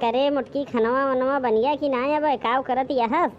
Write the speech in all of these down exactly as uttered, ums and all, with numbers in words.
अरे मोटकी, खनवा वनवा बनिया कि नाय अबे, काव करत यहस?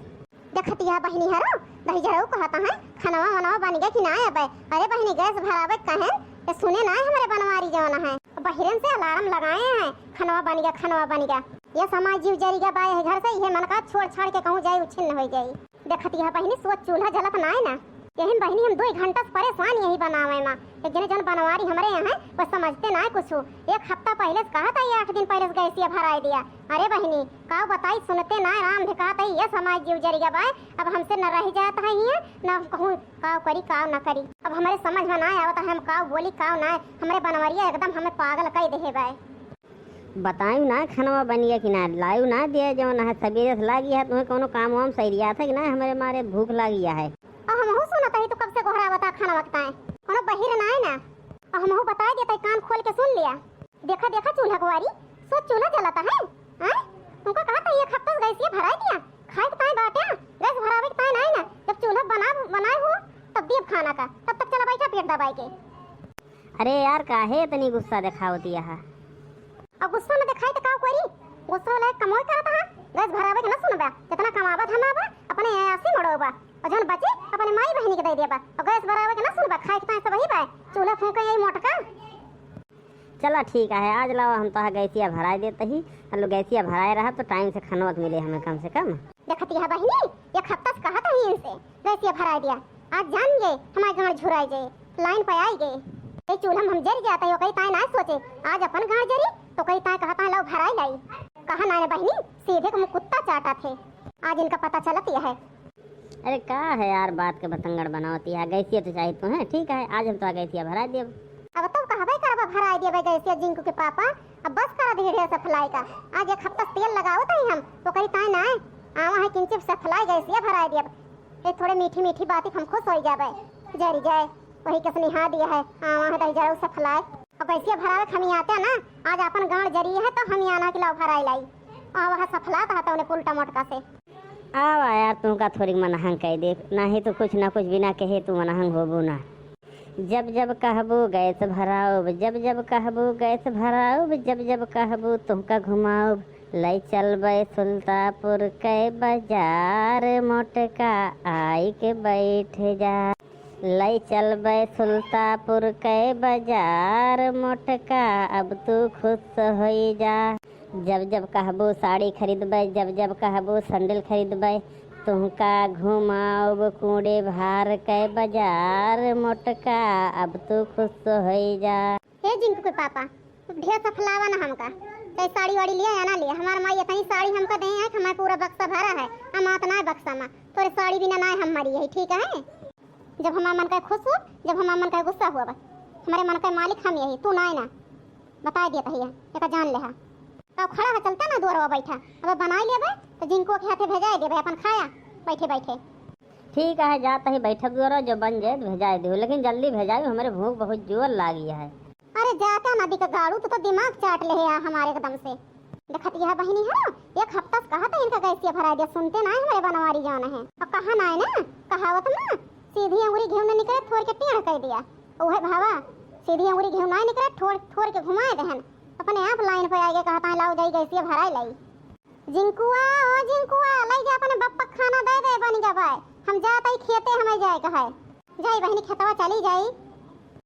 देखत यह बहिनी हरो, दहिजरऊ कहत हैं, खनवा वनवा बनिया कि नाय अबे? अरे बहिनी, गैस भरावे कहेन, ये सुने नाय हमरे बनवारी जौन है। बहिरन से अलार्म लगाए हैं, खनवा बनिया, खनवा बनिया। ये समाज जीव जरिया बा यही घर से, ये मन का छोड़ छाड़ के कहूँ जाई, उछिन्न होइ जाई। देखत यह बहिनी, सोच चूल्हा जलत नाय ना। यही बहिनी हम दो घंटा से परेशान यही बनावे मा। एक जने जौन बनवारी हमरे यहाँ है, वो समझते नाय कुछ। एक हफ्ता पहिले से कहत है, आठ दिन पहिले से गैसिया भराई दिया। अरे बहिनी, काव बताई, सुनते नाय, राम धिकात है, ये समाज जीव जरिया बाय। अब हमसे न रही जात है हियाँ, न हम कहूँ काव करी, काव न करी। अब हमरे समझ में नाय आवत है, हम काव बोली, काव नाय। हमरे बनवरिया एकदम हमें पागल कई देहे बाय। बतायू ना खनवा बनिया कि ना, लायू ना दिया जौन है, सबेरे से लागी है, तुम्हें कौनो काम वाम सरियात है कि ना, हमरे मारे भूख लागी है। और हमहू सुनत ही, तू कब से गोहरावत है खनवा के ताए, कौनो बहिर ना है ना। और हमहू बताए देत ही, कान खोल के सुन लिया। देखा, देखा चूल्हा कुआरी, सोच चूल्हा जलता है, हैं? तुमका कहत ही, एक हफ्ता से गैसिया भराई दिया, खाए के ताए बाटे, गैस भरावे के ताए ना है ना, जब चूल्हा बना, बनाए हो, तब दियब खाना का, तब तक चला बैठा पेट दबाए के। अरे यार, काहे इतनी गुस्सा देखावती है? अब गुस्सा न देखाई त का करी? गुस्सा वाला एक कमोई करत हा, गैस भरावे के न सुनबा, जितना कमाबत हम आबा, अपने ऐसी मड़ोबा, और जौन बचे, अपने माई बहिनी के दे देबा, और गैस भरावे के न सुनबा, खाए के ताई सब ही बा, चूल्हा फूंके यही मोटका। चला ठीक है, आज लावा हम तोहा गैसिया भराए देत ही, हम लोग गैसिया भराए रहा तो टाइम से खनवा के मिले हमें कम से कम। देखती है बहिनी, एक हफ्ता से कहत ही इनसे, गैसिया भराए दिया, आज जान गए हमारे गांड झुराए गए, लाइन पे आई गए। ये चूल्हा में हम जर जाता है, कई ताए ना सोचे, आज अपन गांड जरी तो कई ताए कहता है, लाओ भराई लाई। कहा ना बहिनी, सीधे को मुँह कुत्ता चाटा थे, आज इनका पता चलत यह है। अरे का है यार, बात के बतंगड़ बनावती है, गैसिया तो चाहिए तो है, ठीक है, आज हम तो गैसिया भराए देब। अब तो कहबे करबा भराए देबे गैसिया जिंकू के पापा, अब बस करा दे ढेर सफलाई का, आज एक हफ्ता तेल लगावत ही हम, तो कई ताए ना आवा है किंचित सफलाई गैसिया भराए देब। ए, थोड़े मीठी मीठी बात हम खुश होइ जाबे। जरी जाए, वही के स्नेहा दिया है, आवा है दहिजरऊ सफलाए। और कैसे भरावे हम आते ना, आज अपन गांड जरी है तो हम आना के लाओ भराई लाई। आ वह सफलात है तो उन्हें उल्टा मोटका से। आवा यार, तुमका थोड़ी मनहंग कह दे, नहीं तो कुछ ना कुछ बिना कहे तू मनहंग होबू ना। जब जब कहबू गैस भराउब, जब जब कहबू गैस भराउब, जब जब कहबू तुमका घुमाउब। लई चलबै सुल्तापुर कै बजार, मोटका आइके बैठ जा। लई चलबै सुल्तापुर कै बजार, मोटका अब तू खुश होई जा। जब जब कहबू साड़ी खरीदबै, जब जब कहबू सैंडल खरीदबै, तुहका घुमाउब कूड़े भार कै बजार, मोटका अब तू खुश होई जा। हे जिंकू के पापा, ढेर सफलावा ना हमका, चाहे साड़ी वाड़ी लिया या ना लिया, हमार माई इतनी साड़ी हमका दे है कि हमार पूरा बक्सा भरा है, हम आत ना है बक्सा में, तोरे साड़ी बिना ना हम मरी है, ठीक है? जब हमार मन का खुश हो, जब हमार मन का गुस्सा हुआ बा, हमारे मन का मालिक हम यही, तू ना है ना, बता दिया तहिया, एका जान लेहा। का खड़ा है, चलता ना दुआरवा बैठा, अब बनाई लेबे तो जिंकू के हाथे भेजाए देबे अपन खाया बैठे बैठे। ठीक है, जात ही बैठब दुआरा, जो बन जाए तो भेजाए देहु, लेकिन जल्दी भेजाई, हमरे भूख बहुत जोर लागी है। अरे जाता ना बिका गाड़ू, तू तो दिमाग चाट ले है हमारे एकदम से। देखत यह बहिनी है, एक हफ्ता से कहत है इनका गैसिया भरा दिया, सुनते ना है हमरे बनवारी जान है। अब कहा ना है ना, कहावत ना, सीधी अंगुरी घिउ न निकले, थोर के टेढ़ कर दिया। उहे भावा, सीधी अंगुरी घिउ ना निकले, थोर, थोर के घुमाए देहन। अपने आप लाइन पे आगे कहता है, लाओ जाई गैसिया भराई लाई। जिंकुआ, ओ जिंकुआ, लई जा अपने बप्पा खाना दे दे बन गया भाई। हम जात ही खेते, हमें जाए का है। जाई बहिनी खेतवा चली जाई।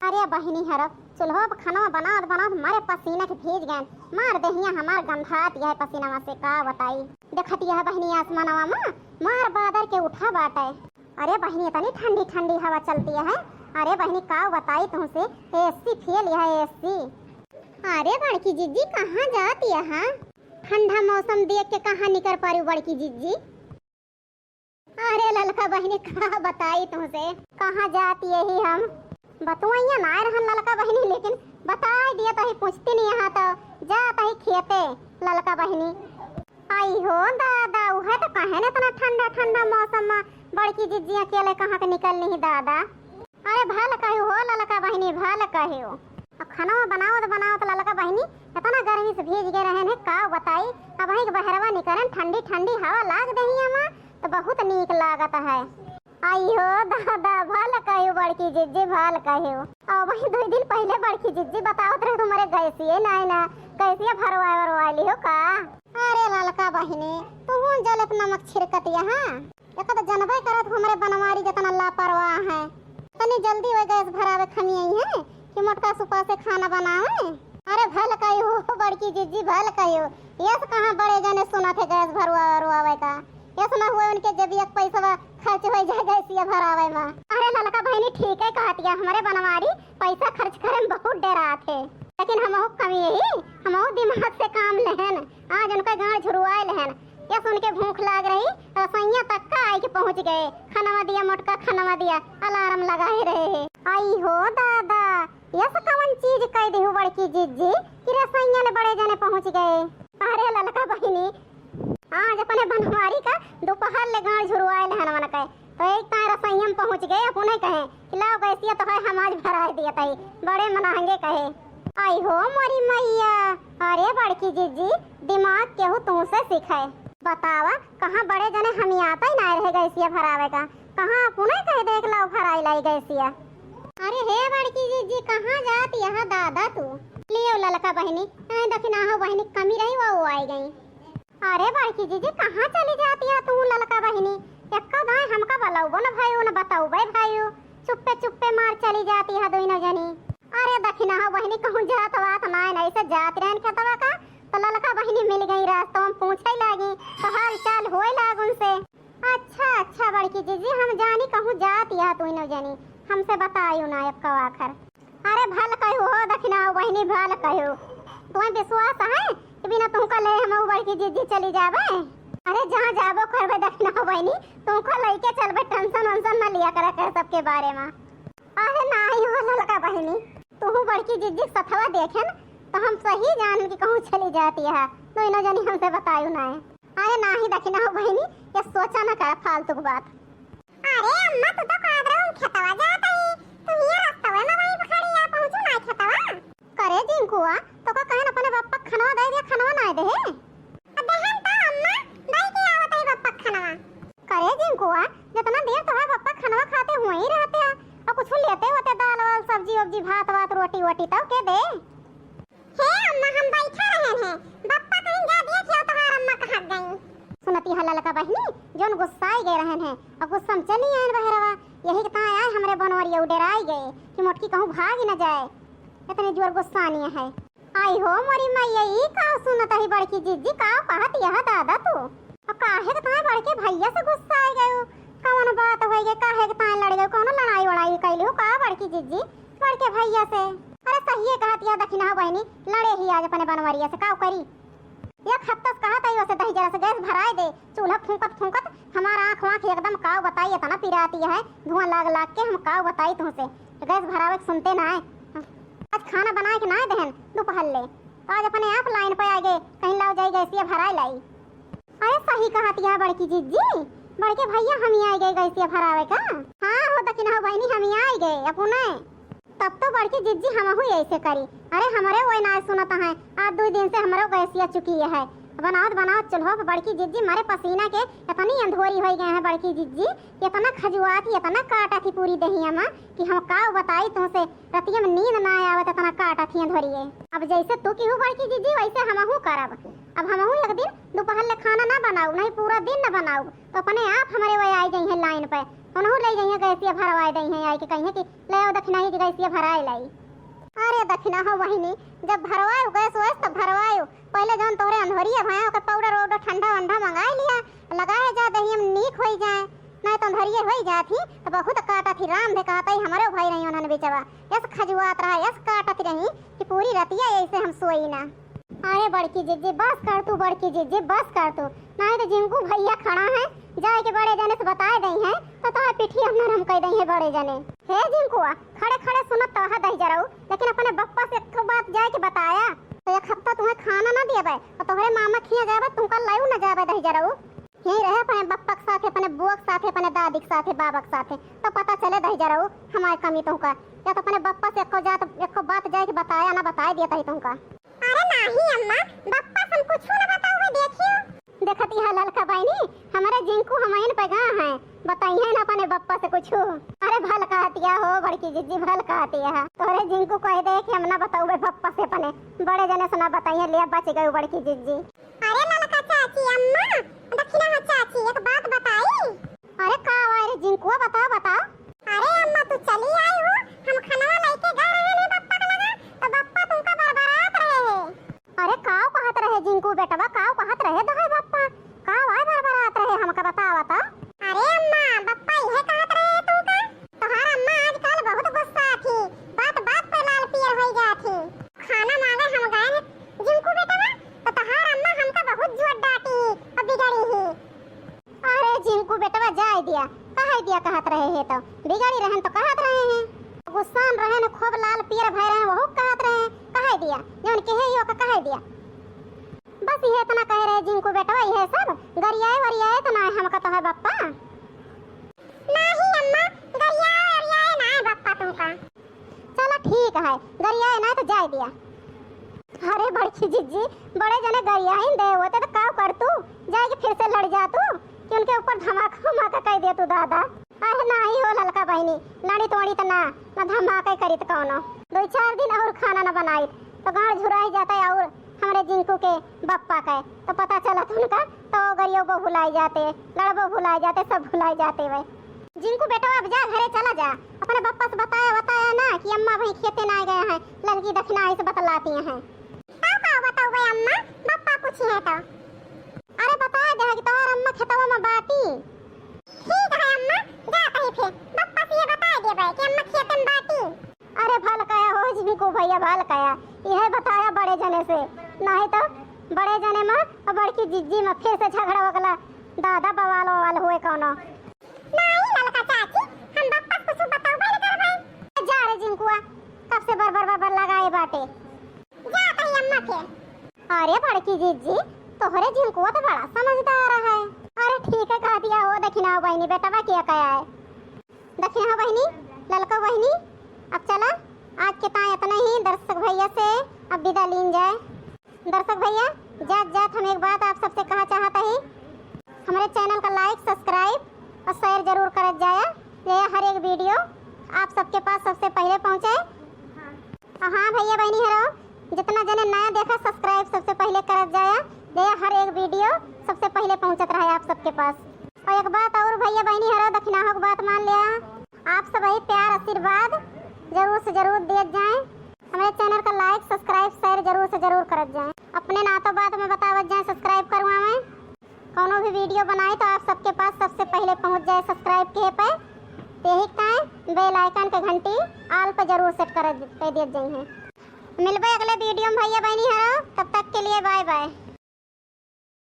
अरे बहिनी हरब, चूल्हो पे खाना बनावत बनावत मारे पसीना के भीज गए। मार देहिया हमार गंधात यह पसीना से का बताई। देखत यह बहिनी आसमानवा में मार बादर के उठा बाटे। अरे बहिनी इतनी ठंडी ठंडी हवा चलती है। अरे बहिनी का बताई तुमसे, एसी फेल यह एसी। अरे बड़की जिज्जी कहाँ जात यह? ठंडा मौसम देख के कहाँ निकर पारू बड़की जिज्जी? अरे ललका बहिनी का बताई तुमसे, कहाँ जात यही हम। बतुआइया ना रहन ललका बहिनी, लेकिन बताई दिया तही पूछती नहीं यहाँ तो जात ही खेते ललका बहिनी। आई हो दादा, उहे तो कहे न इतना ठंडा ठंडा मौसम में बड़की जिज्जी अकेले कहाँ के निकल नहीं दादा। अरे भल कहियो हो ललका बहिनी, भल कहियो। अब खाना बनावत बनावत ललका बहिनी इतना गर्मी से भीज गए रहे हैं, का बताई। अब वहीं के बहरवा निकरन, ठंडी ठंडी हवा लाग देही हमा, तो बहुत नीक लागत है। आई हो दादा, भल कहियो बड़की जिज्जी, भल कहियो। अबहीं दुइ दिन पहिले बड़की जिज्जी बतावत रहे तुम्हरे गैसिए नाई ना, गैसिया भरवाए वरवाए लिहो का? अरे ललका बहिनी, तुहूँ जल पे नमक छिड़कत यहाँ। एक तो जनबे करत हमरे बनवारी जतना लापरवाह है। तनी जल्दी वह गैस भरावे खमी आई है कि मोटका सुपा से खाना बनावे। अरे भल कहियो बड़की जिज्जी, भल कहियो। यस कहाँ बड़े जने सुनत है गैस भरवा वरवावे का। यस ना हुए उनके जेबिया के पैसवा खर्च होइ जाए गैसिया भरावे में। अरे ललका बहिनी ठीक है कहतिया, हमरे बनवारी पैसा खर्च करे में बहुत डेरात है, लेकिन हमहू कमी यही, हमहू दिमाग से काम लेहन। आज उनका गाँड़ झुरवाए लेहन। यस उनके भूख लाग रही, रसोइया तक का आई के पहुँच गए। खनवा दिया मोटका, खनवा दिया, अलार्म लगाए रहे हैं। आई हो दादा, यस कवन चीज कह देहु बड़की जिज्जी कि रसोइया ले बड़े जने पहुँच गए। अरे ललका बहिनी, आज अपने बनवारी का दोपहर ले गाँड़ झुरवाए लेहन मन के। तो एक ताए रसोइया में पहुँच गए, अपने कहे कि लाओ गैसिया तो है, हम आज भराए दिया तई, बड़े मनाहंगे कहे। आई हो मोरी मैया, अरे बड़की जिज्जी, दिमाग केहू तू से सीखे। बतावा, कहाँ बड़े जने हम आते ही ना रहे गैसिया भरावे का, कहाँ अपने कहे देख लाओ भराई लाई गैसिया। अरे हे बड़की जिज्जी, कहाँ जात यह दादा तू? लियो ललका बहिनी, आई दखिना हो बहिनी, कमी रही वो आई गई। अरे बड़की जिज्जी, कहाँ चली जाती है तू ललका बहिनी? एक्का दाई हमका बलौबो न भयो, न बतौबे भयो, चुप्पे चुप्पे मार चली जाती है दोनों जनी। अरे दखिना हो बहिनी, कहूँ जात वात नाय, नहीं से जात रहन खेतवा का, तो ललका बहिनी मिल गई रास्ता में, पूछे लागी तो हाल चाल होए लाग उनसे। अच्छा अच्छा बड़की जिज्जी, हम जानी कहूँ जात या तू इनो जनी, हमसे बतायु ना एक्को आखर। अरे भल कहू हो दखिना हो बहिनी, भल कहू। तुम्हें विश्वास है कि बिना तुमका ले हम बड़की जिज्जी चली जाबे? अरे जहाँ जाबो करबे दखिना हो बहिनी, तुमका लेके चलबे, टेंशन वेंशन ना लिया करे, करे सबके बारे में। अरे नाही हो ललका बहिनी, तुहू बड़की जिज्जी सथवा देखेन तो हम सही जान कि कहूँ चली जाती है, दोनों जनी हमसे बतायु ना है। अरे नाही दखिना हो बहिनी, ये सोचा ना कर फालतू की बात। अरे अम्मा, तू तो कहत रहो हम खेतवा जात ही, तू हियां रस्तवे में वहीं पे खड़ी आ, पहुँचू ना खेतवा? करे जिंकुआ, तो का कहन अपने बप्पा खनवा दे दिया, खनवा ना दे है? अब देहन तो अम्मा, दे के आवत ही बप्पा खनवा। करे जिंकुआ, जितना देर तोहरा बप्पा खनवा खाते हुए ही रहते हैं, और कुछ लेते होते दाल वाल, सब्जी वब्जी, भात वात, रोटी वोटी, तब के दे? हे अम्मा, हम बैठा रहन हैं, बप्पा कहीं जा देख आओ तोहार अम्मा कहाँ गई। सुनती है ललका बहिनी, जौन गुस्साई गए रहन हैं, अब गुस्सा में चली आयन बहरवा, यही के ताय आए हमरे बनवरिया डेराई गए कि मोटकी कहूँ भाग ही न जाए, इतनी जोर गुस्सानी है। आई हो मोरी मैया, ई का सुनत ही बड़की जिज्जी, का कहत यह दादा तू? अब काहे के ताय बड़के भैया से गुस्साई गयो? कौन बात हो गई, काहे के ताय लड़ गयो, कौनो लड़ाई वड़ाई कैली हो का बड़की जिज्जी? बड़के भैया से। अरे सहिए कहत या दखिना हो बहिनी, लड़े ही आज अपने बनवरिया से, का करी? एक हफ्ता से कहत है ओसे दही जरा से गैस भराए दे, चूल्हा फूंकत फूंकत हमार आँख वाँख एकदम काव बताई, इतना पिराती है, धुआं लाग लाग के हम काव बताई तुमसे। गैस भरावे के सुनते ना है। आज खाना बनाए के ना देहन दोपहर ले, तो आज अपने आप लाइन पे आ गए, कहीं लाओ जाई गैसिया भराए लाई। अरे सही कहत या बड़की जिज्जी, बड़के भैया हम ही आ गए गैसिया भरावे का। हाँ हो दखिना हो बहिनी, हम ही आ गए अपने। तब तो बड़की जिज्जी हमहू ऐसे करी। अरे हमरे वही ना सुनत है, आज दो दिन से हमरो गैसिया चुकी है, बनावत बनावत चूल्हो पे बड़की जिज्जी मारे पसीना के इतनी अंधोरी हो गए हैं बड़की जिज्जी, इतना खजुआत ही, इतना काटा थी पूरी दहिया में कि हम का बताई तुमसे, रतिया में नींद ना आवत इतना काटा थी अंधोरिए। अब जैसे तू की हूँ बड़की जिज्जी वैसे हमहू करब। अब हमहू एक दिन दोपहर ले खाना ना बनाऊ, नहीं पूरा दिन ना बनाऊ, तो अपने आप हमरे वही आई गई है लाइन पे, उनहू ले गई है गैसिया भरवाए दई है आई के कही है कि ले आओ दखिना ही गैसिया भराए लाई। अरे दखिना हो बहिनी, जब भरवायो गैस वैस तब भरवायो, पहले जौन तोहरे अंधोरिया भया ओकर पाउडर वाउडर ठंडा वंडा मंगाई लिया, लगाए जा दहिया में नीक होई जाए, नहीं तो अंधोरिया होई जात ही तो बहुत काटत ही। राम दे कहत ही हमरो भाई रही उन्हन बेचवा, यस खजुआत रहा, यस काटत रही कि पूरी रतिया ऐसे हम सोई ना। अरे बड़की जिज्जी बस कर तू, बड़की जिज्जी बस कर तू, नहीं तो जिंकू भैया खड़ा है, जाए के बड़े जने से बताए दई है तो तोहर पिठिया नरम कर दई है बड़े जने। हे जिंकुआ, खड़े खड़े सुनत तो है दही जराऊ, लेकिन अपने बप्पा से एक बात जाए के बताया तो एक हफ्ता तुम्हें खाना ना देबे और तोहरे मामा खिया जाबे, तुमका लायू ना जाबे दही जराऊ। यहीं रहे अपने बप्पा के साथे, अपने बुआ के साथे, अपने दादी के साथे, बाबा के साथे, तो पता चले दही जराऊ हमारे कमी तुमका। या तो अपने बप्पा से एको जात, एको बात जाए के बताया ना, बताए दिया तही तुमका। अरे नाही अम्मा, बप्पा से हम कुछ ना बताओ है, देखियो। देखती है ललका बहिनी, हमारे जिंकू हमइन पे गा हैं, बताइए ना अपने बप्पा से कुछ। अरे भल कहतिया हो बड़की जिज्जी, भल कहतिया। तोहरे जिंकू कह दे कि हम ना बतउबे बप्पा से अपने, बड़े जने से ना बताइए, लिया बच गई बड़की जिज्जी। अरे ललका चाची, अम्मा, दखिना हो चाची, एक बात बताई। अरे का हुआ रे जिंकुआ, बताओ, बताओ। अरे अम्मा, तू चली आई हो, हम खनवा लइके गए रहे ना बप्पा के लगा, तो बप्पा तुमका बरबरात रहे हैं। अरे काव कहत रहे जिंकू बेटवा, काव कहत रहे दोहे बप्पा, काव आय बरबरात रहे, हमका बतावा तो। अरे अम्मा, बप्पा इहे कहत रहे तुमका, तोहार अम्मा आजकल बहुत गुस्सा थी, बात बात पे लाल पियर होई जात थी। खाना मांगे हम गए हैं जिंकू बेटवा, तो तोहार अम्मा हमका बहुत जोर डांटी और बिगड़ी ही। अरे जिंकू बेटवा जाए दिया, कहे दिया कहत रहे हैं तो, बिगड़ी रहन तो कहत रहे हैं, गुस्सान रहन खूब लाल पियर भय रहे, वहू कहत रहे हैं, कहे दिया, जौन कहे ही ओका कहे दिया। बस ये इतना कहे रहे जिंकू बेटवा, ये सब गरियाए वरियाए तो ना हमका तो है बप्पा। नाही अम्मा, गरियाए वरियाए ना है बप्पा तुमका। चला ठीक है, गरियाए ना तो जाए दिया। अरे बड़की जिज्जी, बड़े जने गरियाइन दे होते तो का कर तू, जाए के फिर से लड़ जा तू, कि उनके ऊपर धमाका उमाका कह दे तू दादा। अरे नाही हो ललका बहिनी, लड़ी तोड़ी त ना, ना धमाका करी त कौनो। दो चार दिन और खाना न बनाई तो गाड़ झुराई जाता है और हमरे जिंकू के बप्पा के तो पता चलत उनका तो गरियो बो भुलाई जाते, लड़बो भुलाई जाते, सब भुलाई जाते वे। जिंकू बेटवा अब जा घरे चला जा, अपने बप्पा से बताया बताया ना कि अम्मा भाई खेते ना गए हैं, ललकी दखिना ऐसे बतलाती हैं। का का बताओ बे अम्मा, बप्पा पूछी है तो। अरे बता दे कि तोहर अम्मा खेतवा में बाटी। ठीक है अम्मा, जात ही फिर, बप्पा से ये बता देबे कि अम्मा खेते में बाटी। अरे भल कया हो जिंकू भैया, भल कया, यह बताया बड़े जने से, नहीं तो बड़े जने में और बड़की जिज्जी में फिर से झगड़ा वगला, दादा बवाल ववाल हुए कौनो। नहीं ललका चाची, हम बप्पा से कुछ बताबे न करबे। जा रे जिंकुआ, कब से बर बर बर बर लगाए बाटे। जा कही अम्मा के। अरे बड़की जिज्जी, तोहरे जिंकुआ तो बड़ा समझदार है। अरे ठीक है कह दिया हो, दखिना हो बहिनी, बेटवा किया कहा है। दखिना हो बहिनी, ललको बहिनी, अब चला, आज के ताई इतना ही, दर्शक भैया से अब विदा लीन जाए। दर्शक भैया, जात जात हम एक बात आप सबसे कहा चाहत ही, हमरे channel का like, subscribe और share जरूर करत जाया, जे हर एक video आप सबके पास सबसे पहले पहुँचे। और हाँ भैया बहिनी हरो, जितना जने नया देखा subscribe सबसे पहले करत जाया, जे हर एक video सबसे पहले पहुँचत रहे आप सबके पास। और एक बात और भैया बहिनी हरो, दखिनाहो के बात मान लिया, आप सब यही प्यार आशीर्वाद जरूर से जरूर दियत जाए। हमरे channel का like, subscribe, share जरूर से जरूर करत जाए। अपने नातो बात में बतावत जाए, subscribe करवावें। कौनो भी video बनाए तो आप सबके पास सबसे पहले पहुँच जाए subscribe के पे। यही ताए bell icon के घंटी all पे जरूर set कर, कर दियत जाए। मिलबे अगले video में भैया बहिनी हरो, तब तक के लिए bye bye।